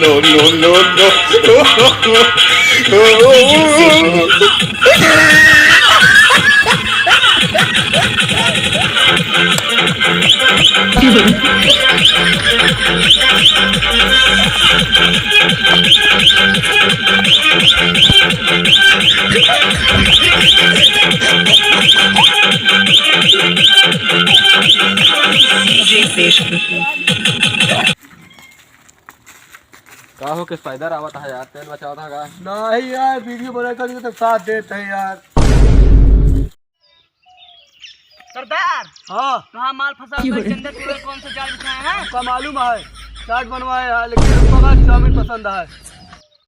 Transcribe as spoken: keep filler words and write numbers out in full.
No, no, no, no. का हो, के पैदल आवत है यार, तेल बचावत है का? नहीं यार, वीडियो बना कर तो साथ देत है यार। सरदार, हाँ। कहाँ माल फंसा हुआ है? चंदे तुरंत कौन सा जाल बिछाए हैं? आपका मालूम है, चाट बनवाए हैं, लेकिन हमको बस चाउमीन पसंद है।